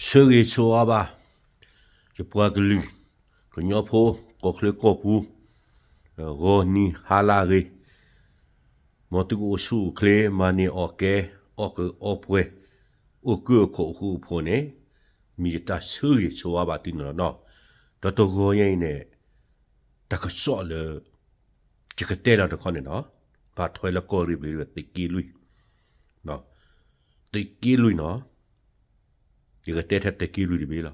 ဆၢဂ့ၤဆၢဝါဘၣ် ယပှၤကလုာ် ကညီဖိ ကီၢ်ချၢကီၢ်ပူၤ ဂီၤနံၤဟါလၢအဂ့ၤ, မ်သုကအိၣ်ဆူၣ်အိၣ်ချ့ မၤန့ၢ်အီၣ်ကဲ အီၣ်ကၢအီပှဲၤ အိၣ်ကၢအခိၣ်အဃူအဖိးန့ၣ် မ့ၢ်ယတၢ်ဆၢဂ့ၤဆၢဝါဘၣ်သုန့ၣ်လီၤနီၤ. ဒီးတဂီၤညါအံၤန့ၣ် တၢ်ကစီၣ်လၢ ယကတဲလီၤတခီန့ၣ်နီၤ, ဘၣ်ထွဲလၢကီၢ်ရ့ၣ်ဘျ့ၣ် သုးက့လွံၢ်, သုးက့လွံၢ်နီၤ, ယကတဲထဲသုးက့လွံၢ်တဘ့ၣ်လီၤ.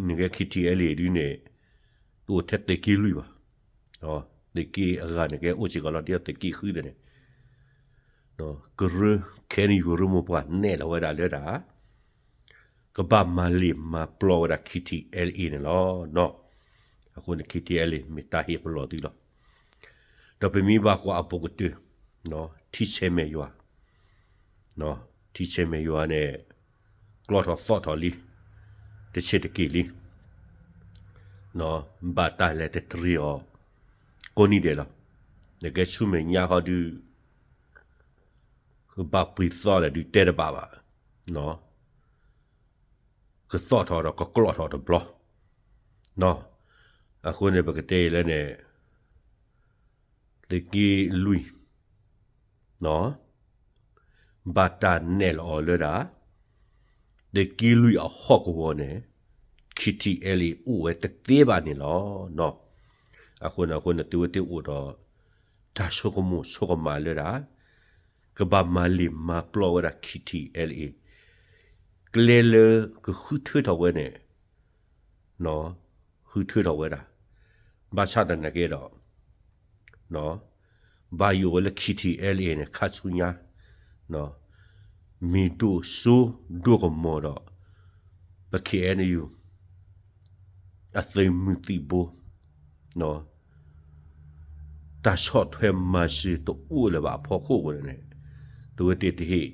နကဲ KTLA ဒုန့ၣ် တအိၣ်ထဲသုးက့လွံၢ်ဘၣ်, သုးက့အဂၤန့ၣ် ကဲအိၣ်စ့ၢ်ကီးလီၤ ဒ်သိးသုးက့ဃုန့ၣ်န့ၣ်, ကရၢ ခဲအံၤ ကရၢမိၢ်ပှၢ်နဲၣ်လီၤဝဲဒၣ်လၢဒၣ် ကဘၣ်မၤလ့ၢ်မၤပျီဝဲဒၣ် KTLA န့ၣ်လီၤနီၤ. အဃိန့ၣ် KTLA မ့ၢ်တၢ်ဟ့ၣ်ပလီၢ်သုလီၤ. ဒီးပမ့ၢ်ဘၣ်ကွၢ်အဘူးကတၢၢ် ထံဆဲးမဲာ်ယွၤ, ထံဆဲးမဲာ်ယွၤန့ၣ် ကျီထီၣ်သီၣ်ထီၣ်လံ တဆံးတက့ၢ်လံ, ဘၣ်တၢ်လဲၤတတြီၤအီၤ ကိးနံၤဒဲးလီၤ. နကဲဆူမဲာ်ညါဃီဒုး ကဘၣ်ပှ့ၤသီၣ်လဲၣ်ဒုးတဲတဘၣ်ဘၣ်, ကသီၣ်ထီၣ်ဒီးကကျီထီၣ်တဘျီ, အဃိန့ၣ် ပကတဲအံၤလၢန့ၣ် သုးက့လွံၢ် ဘၣ်တၢ်နဲၣ်လီၤအီၤလၢဒၣ် သုးက့လွံၢ်အဟီၣ်ကဝီၤန့ၣ် KTLA အိၣ်ဝဲတသ့ဘၣ်န့ၣ်လီၤ. အဃိန့ၣ် အဃိန့ၣ် သုဝဲသ့ၣ်အိၣ်ဒီး တၢ်ဆိကမိၣ်ဆိကမးလၢဒၣ် ကဘၣ်မၤလ့ၢ်မၤပျီဝဲဒၣ် KTLA ကျဲလၢကဃုထၢထီၣ်ဝဲန့ၣ် ဃုထၢထီၣ်ဝဲဒၣ်, ဘၣ်ဆၣ်သနာ်က့ဒီး ဘၣ်ယိၣ်ဝဲလၢ KTLA န့ၣ် ခါဆူညါ မ့ၢ်ဒိၣ်စိဒိၣ်ကမီၤဒီး ပ KNU အသုးမုၢ်သံၣ်ဘိ တၢ်ဆီၣ်ထွဲမၤစၢၤတအိၣ်လၢၤဘၣ်အဖီခိၣ်န့ၣ် သုဝဲသ့ၣ်တဟ့ၣ်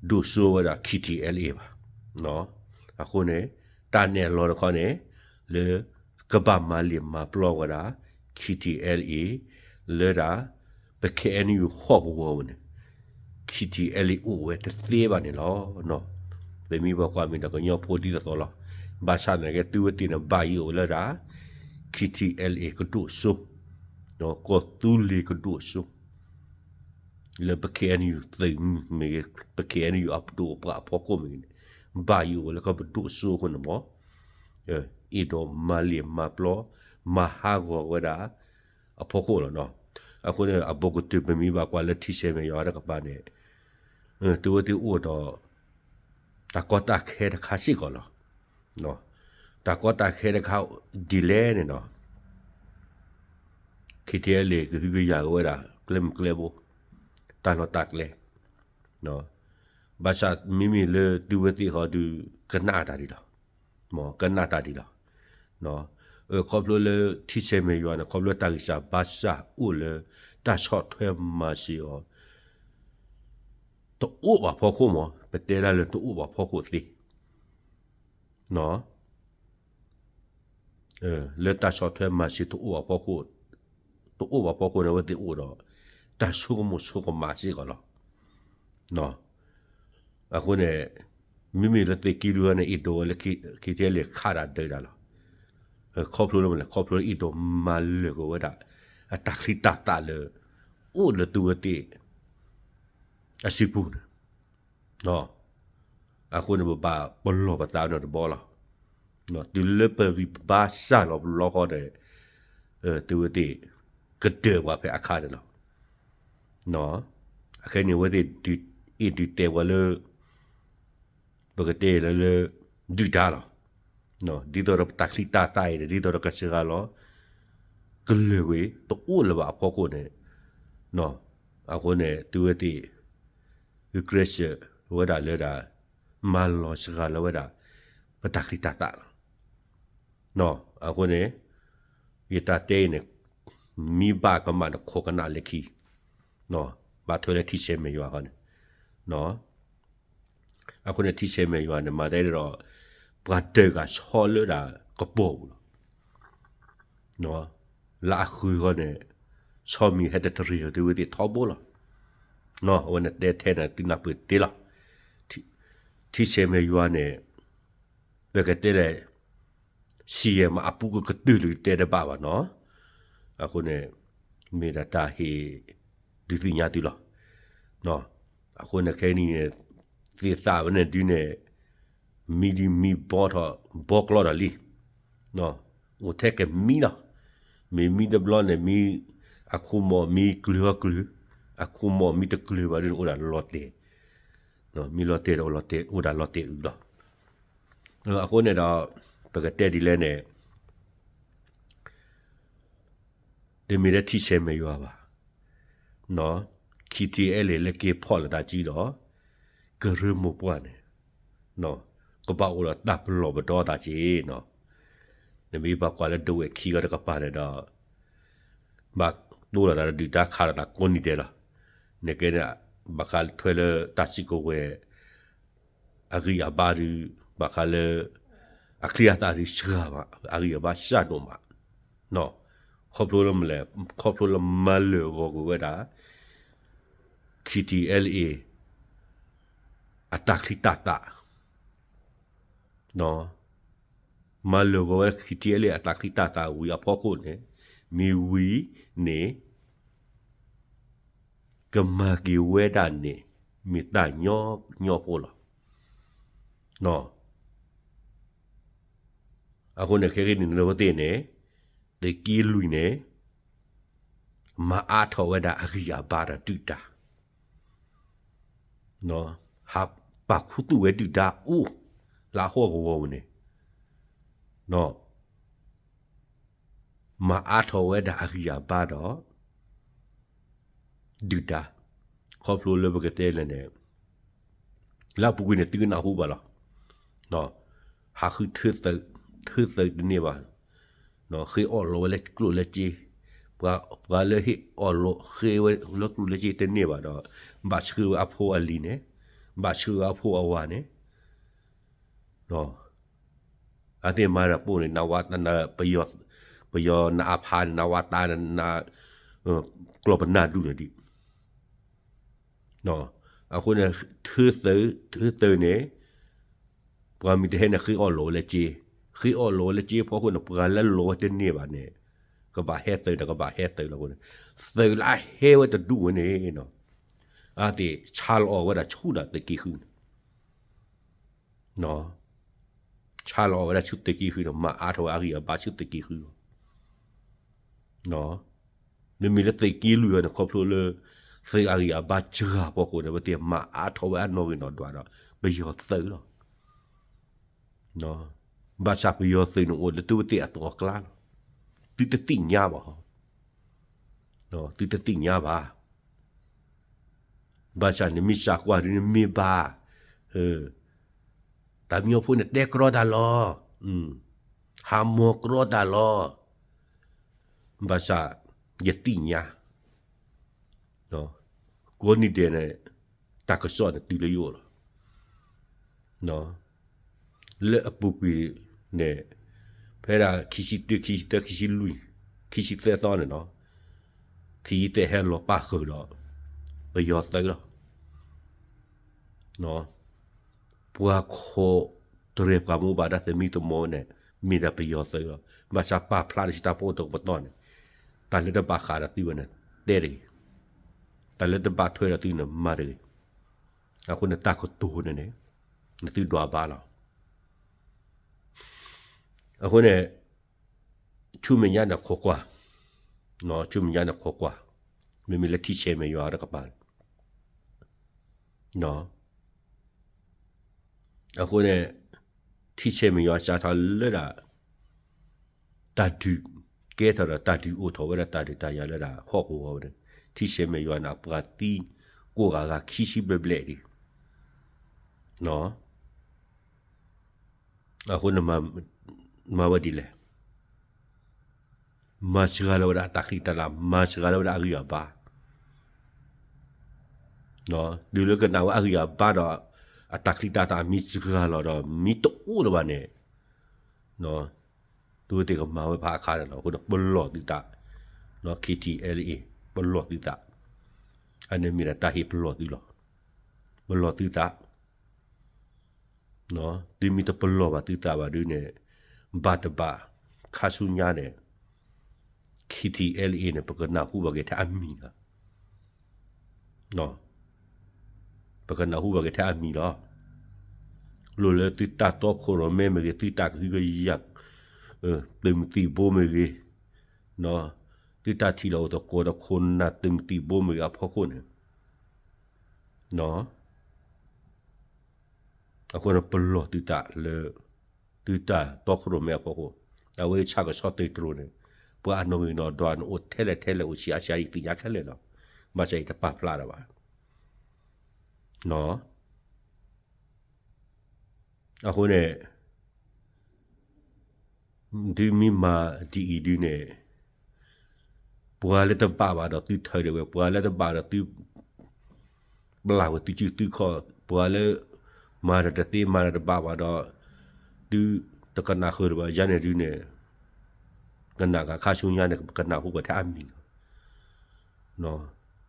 ဒိၣ်စိဝဲဒၣ် KTLA ဘၣ်. အဃိန့ၣ် တၢ်နဲၣ်လီၤတခီန့ၣ် လၢ ကဘၣ်မၤလ့ၢ်မၤပျီဝဲဒၣ် KTLA လၢဒၣ် ပ KNU ဟီၣ်ကဝီၤဝဲန့ၣ် KTLA အိၣ်ဝဲတသ့ဘၣ်န့ၣ်လီၤ. ပမ့ၢ်ဘၣ်ကွၢ်မ့ၢ်ဒီးကညီဖိဒ်သိးသိးလီၤ. ဘၣ်ဆၣ်သနာ်က့ သုဝဲသ့ၣ်န့ၣ် ဘၣ်ယိၣ်ဝဲလၢဒၣ် KTLA ကဒိၣ်စိ ကီၢ်သူလ့ၤကဒိၣ်စိ လၢပ KNU သုးမုၢ်မ့ၢ်ဂ့ၤ, ပ KNU အပဒိၣ်ပှၤအဖီခိၣ်မ့ၢ်ဂ့ၤန့ၣ် ဘၣ်ယိၣ်ဝဲလၢကဘၣ်ဒိၣ်စိအဃိန့ၣ်မ့ၢ် အဲၣ်ဒိးမၤလ့ၢ်မၤပျီ မၤဟးဂီၤဝဲဒၣ် အဖီခိၣ်လီၤနီၤ. အဃိန့ၣ် အဘူးကတၢၢ် ပမ့ၢ်ဘၣ်ကွၢ်လၢထံဆဲးမဲာ်ယွၤတကပၤန့ၣ် သုဝဲသ့ၣ်အိၣ်ဒီး တၢ်ကီတၢ်ခဲတခါစ့ၢ်ကီးလီၤ. တၢ်ကီတၢ်ခဲတခါဒ်လဲၣ်န့ၣ်နီၤ KTLA ကဟုကယာ်ဝဲဒၣ် ကျဲမုၢ်ကျဲဘိ တၢ်လီၢ်တၢ်ကျဲ ဘၣ်ဆၣ်မ့မ့ၢ်လၢသုဝဲသ့ၣ်ဃီဒုး ကနၣ်တၢ်ဒ်လီၤ. မ်ကနၣ်တၢ်ဒ်လီၤ. ခီဖျိလၢထံဆဲးမဲာ်ယွၤန့ၣ် ခီဖျိတၢ်ဂံၢ်စၢ်ဘါစၢ်အိၣ်လၢ တၢ်ဆီၣ်ထွဲမၤစၢၤအီၤ တအိၣ်ဘၣ်ဖီခိၣ်မး ပတဲဒၣ်လၢတအိၣ်ဘၣ်ဖီခိၣ်သ့ လၢတၢ်ဆီၣ်ထွဲမၤစၢၤတအိၣ်ဘၣ်ဖီခိၣ်, တအိၣ်ဘၣ်ဖီခိၣ်န့ၣ် အဝဲသ့ၣ်အိၣ်ဒီး တၢ်ဆိကမိၣ်ဆိကမးစ့ၢ်ကီးလီၤ. အဃိန့ၣ် မ့မ့ၢ်လၢသုးက့လွံၢ်န့ၣ် အဲၣ်ဒိးဝဲလၢ KTLA ခးတၢ်ဒုးတၢ်လီၤ. ခီဖျိလၢမနုၤလဲၣ်, ခီဖျိလၢအဲၣ်ဒိးမၤလၢာ်ကွံာ်ဝဲဒၣ် အတၢ်ချံတၢ်သၣ်လၢ အိၣ်လၢသုဝဲသ့ၣ် အစုပူၤန့ၣ် အဃိန့ၣ် ပဘၣ်ပလီၢ်ပသးန့ၣ်တဘျီလီၤ. တုၤလၢပဂံၢ်ပဘါစၢ်လီၤပလီၢ်ဃီန့ၣ် သုဝဲသ့ၣ် ကဒၢးပှၤဖဲအခါန့ၣ်လီၤ. အခဲအံၤန့ၣ် အဝဲသ့ၣ် အ့ၣ်ဒုးတဲပှၤလၢ ပကတဲလၢလၢ ဒုၣ်ဒါလီၤ. ဒ်သိးဒီးပတၢ်ချံတၢ်သၣ်အံၤန့ၣ် ဒ်သိးဒီးကစှၤလီၤ ကလၢာ်ကွံာ် တအိၣ်လၢၤဘၣ်အဖီခိၣ်န့ၣ် အဃိန့ၣ် သုဝဲသ့ၣ် ဂုာ်ကျဲးစၢးဝဲဒၣ်လၢဒၣ် မၤလီၤစှၤလီၤဝဲဒၣ် ပတၢ်ချံတၢ်သၣ်လီၤ. အဃိန့ၣ် ယတၢ်တဲအံၤန့ၣ် မ့ၢ်ဘၣ်ကမၣ်န့ၣ် ခိးကနၣ်လၢခံ ဘၣ်ထွဲလၢထံဆဲးမဲာ်ယွၤဃီန့ၣ် အဃိန့ၣ် ထံဆဲးမဲာ်ယွၤန့ၣ် မၤတဲဒီး ပှၤဒၢးဂၤဆီလၢဒၣ်ကပီၤပူၤလီၤ. လၢအဃုာ်ဃီန့ၣ် ဆီမံၤဟဲတတရံးသုဝဲသ့ၣ်ထီဘိလီၤ. အဝဲန့ၣ်တဲထဲန့ၣ် သုနၢ်ပၢၢ်တ့ၢ်လီၤ. ထံ ထံဆဲးမဲာ်ယွၤန့ၣ် ပကတဲလဲၣ် စံးယဲၢ်မးအပူၤကကတၢၢ်လၢတဲတဘၣ်ဘၣ်နီၤ. အဃိန့ၣ် မ့ၢ်ဒၣ်တၢ်ဟ့ၣ် ဒုးသ့ၣ်ညါသုလီၤ. အဃိန့ၣ်ခဲအံၤန့ၣ် သ့ၣ်သၣ်ဝဲန့ၣ်ဒုးန့ၣ် မံဒုးမံဘီထီၣ် ဘီကျီထီၣ်လံ. အိၣ်ထဲကမံလီၤ. မ့ၢ်မံတဘျီန့ၣ် မံ အခိၣ်မီၣ်မံကျၢၤအီၤကျၢၤ, အခိၣ်မီၣ်မံတကျၢၤဘၣ်ဒုးန့ၣ် အိၣ်ဒၣ်လီၤတဲာ်, မံလီၤတဲာ်ဒီးအိၣ်ဒၣ်လီၤတဲာ်အုးလီၤ. အဃိန့ၣ်ဒီး ပကတဲဒ်လဲၣ်န့ၣ် တမ့ၢ်ထဲထံဆဲးမဲာ်ယွၤဘၣ်. ခံထံအဲလ့ၣ်လၢက့ၤဖီၣ်လိာ်သးကံဒီး ကရၢမိၢ်ပှၢ်န့ၣ် ကဘၣ်အိၣ်ဒီးတၢ်ပလီၢ်ပဒီသးက့နီၤ. နမ့ၢ်ဘၣ်ကွၢ်လၢဒဝဲၢ်ခံဂၤတကပၤန့ၣ်ဒီး ဘၣ်တိၢ်လိာ်သးဒီးဒုၣ်ဒါခးလိာ်သးကိးနံၤဒဲးလီၤ. နကဲန့ၣ် ဘၣ်ဃးထွဲလၢတၢ်စုကဝဲၤ အဂံၢ်အဘါဒုး ဘၣ်ဃးလၢ အချံအသၣ်ဒုးစှၤမး အဂံၢ်အဘါစှၤဒိၣ်မး ခီဖျိလၢမလဲၣ် ခီဖျိလၢမၤလၢာ်ဂီၤကွံာ်ဝဲဒၣ် ခံထံအဲလ့ၣ် အတၢ်ချံတၢ်သၣ် မၤလၢာ်ဂီၤဝဲ ခံထံအဲလ့ၣ် အတၢ်ချံတၢ်သၣ်ဝံၤအဖီခိၣ်န့ၣ် မ့ၢ်ဝံၤန့ၣ် ကမၤက့ၤဝဲဒၣ်န့ၣ် မ့ၢ်တၢ်ညီညီဖိလီၤ. အဃိန့ၣ်ခဲကနံၣ်န့ၣ်ဝဲသ့ၣ်န့ၣ် သုးက့လွံၢ်န့ၣ် မၤအါထီၣ်ဝဲဒၣ်အဂံၢ်အဘါဒီးဒုၣ်ဒါ ဟးပာ်ခူသူၣ်ဝဲဒုၣ်ဒါအိၣ် လၢအဟီၣ်ကဝီၤပူၤန့ၣ် မၤအါထီၣ်ဝဲဒၣ်အဂံၢ်အဘါဒီး ဒုၣ်ဒါ ခီဖျိလၢပကတဲလဲၣ်န့ၣ် လၢအပူၤကွံာ်န့ၣ် သုကနၢ်ဟူဘၣ်လီၤ. ဟးဃုထၢသုးတန့ၢ်ဘၣ်, ဃ့အီၣ်လီၤဝဲလၢကျိၣ်လၢစ့, ပှၤလၢဟ့ၣ်အီၣ်လီၤဃ့ဝဲလၢကျိၣ်လၢစ့တန့ၢ်ဘၣ်ဒီး ဘၣ်ဆှၢဝဲအဖိအလံၤန့ၣ်, ဘၣ်ဆှၢဝဲအဖိအဝၤန့ၣ် အသ့ၣ်မၤတၢ်ပိၢ်န့ၣ် နဝ ပယီၤနအါဖးန့ၣ် နဝတၢ် ကျီၢ်ပနၢ်ဒူၣ်န့ၣ်ဒံး. အဃိန့ၣ် ထၢသုး ထၢသုးန့ၣ် ပှၤမ့ၢ်တဟဲန့ၣ် ဃ့အီၣ်လီၤဝဲလၢစ့, ဃ့အီၣ်လီၤဝဲလၢစ့ဖီခိၣ်န့ၣ် ပှၤလၢလီၤဝဲတန့ၢ်ဘၣ်န့ၣ် ကဘၣ်ဟဲသုးဒီးကဘၣ်ဟဲသုးလီၤအဃိန့ၣ် သုးလၢအဟဲဝဲတဒူၣ်ဝဲန့ၣ် အသ့ၣ်ဆါလီၤအီၣ်ဝဲဒၣ်ဆူဒၣ်သုးက့ဃုန့ၣ် ဆါလီၤအီၣ်ဝဲဒၣ်ဆူသုးက့ဃုန့ၣ် မၤအါထီၣ်ဝဲအဂံၢ်အဘါဆူသုးက့ဃုလီၤ. မ့မ့ၢ်လၢသုးက့လွံၢ်အံၤန့ၣ် ခီဖျိလၢ သုးအဂံၢ်အဘါစှၤဖီခိၣ်န့ၣ် ပသ့ၣ်မၤအါထီၣ်ဝဲအနီၣ်ဂံၢ်နီၣ်ဒွးဒီး ပယီၤသုးလီၤ. ဘၣ်ဆၣ်ပယီၤသုးန့ၣ်အိၣ်လၢသုဝဲသ့ၣ်အသီအကျါလီၤ. သုတသ့ၣ်ညါဘၣ်, သုတသ့ၣ်ညါဘၣ်. ဘၣ်ဆၣ်န့ၣ်မ့ၢ်စၢ်ကွၢ်ဒ်န့ၣ်မ့ၢ်ဘၣ်, တၢ်မံဖိန့ၣ်တဲကြီတၢ်လီၤ, ဟးမီၤကြီတၢ်လီၤ. ဘၣ်ဆၣ် ယသ့ၣ်ညါ ကိးနံၤဒဲးန့ၣ် တၢ်ကစီၣ်န့ၣ်တုၤလၢယအိၣ်လီၤ. လၢအပူၤကွံာ်န့ၣ် ဖဲဒၣ်ခံဆံတၢ ခံဆံသၢ ခံဆံလွံၢ် ခံဆံသၢသီန့ၣ်နီၤ ခံဆံသၢဟဲလီၤပၣ်ဃုာ်ဒီး ပယီၤသုးလီၤ. ပှၤခိးတြဲၤပှၤမိၢ်ဘၣ်တၢ်သမံသမိးန့ၣ် မ့ၢ်ဒၣ်ပယီၤသုးလီၤ. ဘၣ်ဆၣ်ပာ်ဖျါတစံးတၢ်ပအိၣ်တကပတီၢ်န့ၣ် တၢ်လၢတဘၣ်ဃးဒီးသုဝဲန့ၣ် တဲတဂ့ၤ, တၢ်လၢတဘၣ်ထွဲဒီးသုန့ၣ် မၤတဂ့ၤ. အဃိန့ၣ်တၢ်ကတိၤန့ၣ်န့ၣ် နသုဒွးဘၣ်လီၤ. အဃိန့ၣ် ဆူမဲာ်ညါန့ၣ်ခိးကွၢ်, ဆူမဲာ်ညါန့ၣ်ခိးကွၢ်, မ့မ့ၢ်လၢထံဆဲးမဲာ်ယွၤတကပၤ အဃိန့ၣ် ထံဆဲးမဲာ်ယွၤစးထီၣ်လၢဒၣ် တၢ်ဒုးကဲထီၣ်ဒီးတၢ်ဒုးအိၣ်ထီၣ်ဝဲဒၣ်တၢ်ဒုးတၢ်ယၤလၢဒၣ်ဟီၣ်ကဝီၤဝဲန့ၣ် ထံဆဲးမဲာ်ယွၤန့ၣ် ပှၤသံကိးဂၤဂၤခံဆံဘျဲၣ်ဘျဲၣ်ဒံး အဃိန့ၣ် မၤဝဲဒ်လဲၣ်, မၤစှၤလီၤဝဲဒၣ်အတၢ်ချံတၢ်သၣ် မၤစှၤလီၤဝဲဒၣ်အဂံၢ်အဘါ တုၤလၢကနၣ်ဝဲအဂံၢ်အဘါဒီး အတၢ်ချံတၢ်သၣ်မ့ၢ်စှၤလီၤဒီး မ့ၢ်တအိၣ်လၢၤဘၣ်န့ၣ် သုဝဲသ့ၣ်ကမၤဝဲဖးအခါန့ၣ်လီၤ. အဃိန့ၣ် ပလီၢ်သုသး, KTLA ပလီၢ်သုသး, အန့ၣ်မ့ၢ်ဒၣ်တၢ်ဟ့ၣ်ပလီၢ်သုလီၤ. ပလီၢ်သုသး, သုမ့ၢ်တပလီၢ်ဘၣ်သုသးဘၣ်ဒုန့ၣ် ဘၣ်တဘၣ် ခါဆူညါန့ၣ် K T L A န့ၣ် ပကနၢ်ဟူဘၣ်က့ၤထဲအမံၤလီၤ. ပကနၢ်ဟူဘၣ်က့ၤထဲအမံၤလီၤ. လိၣ်လၢသုတၢ်တီခိၣ်ရိၣ်မဲမ့ၢ်ဂ့ၤ, သုတၢ်ကဟုကယာ် သုးမုၢ်သံၣ်ဘိမ့ၢ်ဂ့ၤ, သုတၢ်ထံၣ်လိာ်အိၣ်သကိးဒီးခိၣ်နၢ်သုးမုၢ်သံၣ်ဘိမ့ၢ်ဂ့ၤအဖီခိၣ်န့ၣ်, အဃိန့ၣ် ပလီၢ်သုသးလၢ သုတၢ်တီခိၣ်ရိၣ်မဲအဖီခိၣ်, အဝဲဆၣ်ကဆီသုးတြိၤန့ၣ် ပှၤအနီၣ်ဂံၢ်နီၣ်ဒွးန့ၣ် အိၣ်ထဲလဲၣ်ထဲလဲၣ် အိၣ်ဆံးအါဆံးအါ ယသ့ၣ်ညါခဲလၢာ်လီၤ. ဘၣ်ဆၣ်ယတပာ်ဖျါတၢ်ဘၣ်. အဃိန့ၣ် ဒုးမ့ၢ်မၤဒ်အံၤဒုန့ၣ် ပှၤလၢတဘၣ်ဘၣ်ဒီးသုထၢဒၣ်ဝဲ, ပှၤလၢတဘၣ်ဒီးသု ပျၢ်ဝဲသုစုသုခီၣ်, ပှၤလၢ မၤတၢ်တသ့မၤတၢ်တဘၣ်ဘၣ်ဒီး သုတကနၣ်ဃုာ်တဘၣ်ယၤန့ၣ်ဒုန့ၣ်, ကနၣ်ကခါဆူညါန့ၣ် ပကနၢ်ဟူပှၤထဲအမံၤလီၤ.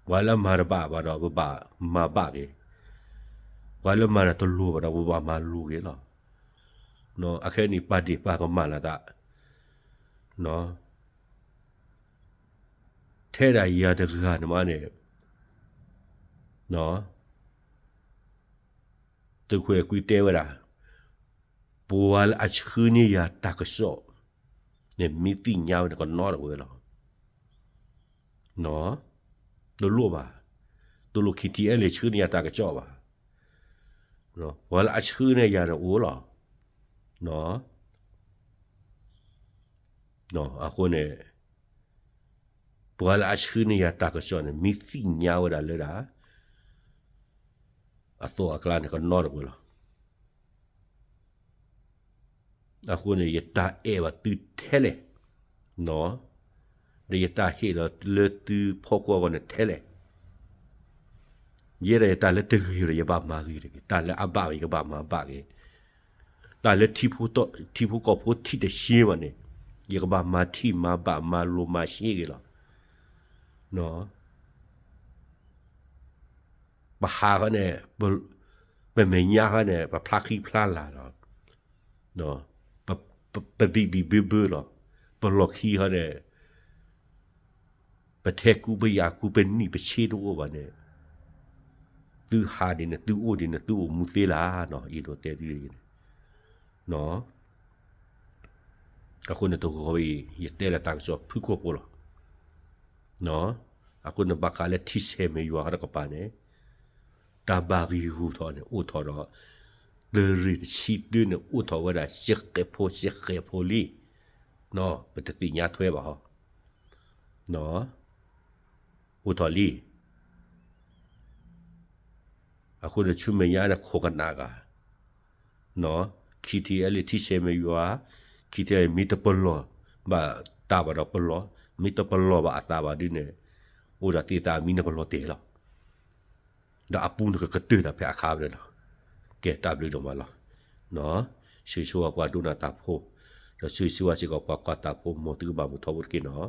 ပှၤလၢမၤတဘၣ်ဘၣ်ဒီး ပဘၣ်မၤဘၣ်က့ၤ, ပှၤလၢမၤတၢ်တလိၤဘၣ်ဒီး ပဘၣ်မၤလိၤက့ၤလီၤ. အခဲအံၤန့ၣ် ပာ်ဒ့ၣ်ပာ်ကမၣ်လီၤသး ထဲဒၣ်ယၤတဂၤန့ၣ်မးန့ၣ်, သုးခွဲးကွံတဲဝဲဒၣ်, ပှၤလၢအဆှၢန့ၢ်ယၤတၢ်ကစီၣ်န့ၣ် မ့ၢ်သ့ၣ်ညါဝဲန့ၣ် ကနီတဝဲလီၤ. တလိၣ်ဘၣ်, တလိၣ် K T L A ဆှၢန့ၢ်ယၤတၢ်ကစီၣ်ဘၣ်. ပှၤလၢအဆှၢန့ၢ်ယၤန့ၣ်အိၣ်လီၤ. အဃိန့ၣ် ပှၤလၢအဆှၢန့ၢ်ယၤတၢ်ကစီၣ်န့ၣ် မ့ၢ်သ့ၣ်ညါဝဲဒၣ်လၢဒၣ် အသီၣ်အကျါန့ၣ် ကနီတဝဲလီၤ. အဃိန့ၣ် ယတၢ်အဲၣ်ဘၣ်သုထဲလဲၣ်, ဒီးယတၢ်ဟ့ၣ်လီၤလၢသုဖီခိၣ်အဂီၢ်န့ၣ်ထဲလဲၣ်. ယဲဒၣ်ယတၢ်လၢတဂ့ၤဒီး ယဘၣ်မၤဂ့ၤတဂ့ၤ, တၢ်လၢအဘၣ်ဘၣ် ယကဘၣ်မၤဘၣ်ဂ့ၤ, တၢ်လၢထံဖိကီၢ်ဖိထံၣ်တရှဲဘၣ်န့ၣ် ယကဘၣ်မၤထံၣ်မၤဘၣ် မၤလိၤမၤရှဲဂ့ၤလီၤ. ပဟးခီန့ၣ်, ပမဲာ်ညါခီန့ၣ် ပဖျါဃံဖျါလၤလီၤ. ပဘံၣ်ဘံၣ်ဘၢဘၢလီၤ. ပလီၢ်ခံခီန့ၣ် ပထဲကူပယၢ်ကူပနံၣ် ပဆ့တအိၣ်ဘၣ်န့ၣ်, သုဟးဒ်န့ၣ် သုအိၣ်ဒ်န့ၣ် သုအိၣ်မူသ့လၢ်နီၤ, အံၤဒိးတဲသုန့ၣ်. အဃိန့ၣ်တဂီၤအံၤ ယတဲလၢတၢ်ကစီၣ်ဖုၣ်ကိာ်ဖိလီၤ. အဃိန့ၣ်ဘၣ်ဃးလၢထံဆဲးမဲာ်ယွၤတကပၤန့ၣ် တၢ်ဘၣ်ဂံၢ်ဂူာ်ထီၣ်န့ၣ် အိၣ်ထီၣ်ဒီး တရ့ၣ်တဆံတၢန့ၣ် အိၣ်ထီၣ်ဝဲဒၣ် စဲဃဲးဖိ စဲဃဲးဖိလံ. ပတသ့ၣ်ညါထွဲဘၣ်ဟီ, အိၣ်ထီၣ်လံ. အဃိန့ၣ်ဆူမဲာ်ညါန့ၣ် ခိၣ်ကနၣ်ဂၤ ခံထံၣ်အဲလၢထံဆဲးမဲာ်ယွၤ, ခံထံၣ်အဲလၢမ့ၢ်တပလီၢ်ဘၣ် တၢ်ဘၣ်ဒီးပလီၢ်, မ့ၢ်တပလီၢ်ဘၣ်အသးဘၣ်ဒ်န့ၣ်, အိၣ်ဒီးသ့ၣ်သးမံန့ၣ်ကလီၤတဲာ်လီၤ. ဒီးအပူၤန့ၣ်ကကတၢၢ်တၢ်ဖဲအခါဖဲန့ၣ်လီၤ. ကဲတၢ်ဘျုးဒိၣ်မးလီၤ. ဆၢဂ့ၤဆၢဝါပှၤဒိကနၣ်တၢ်ဖိ, ဒီးဆၢဂ့ၤဆၢဝါစ့ၢ်ကီးပှၤကွၢ်တၢ်ဖိ မ်သုကဘၣ်မုာ်ထီဘိတက့ၢ်နီၤ.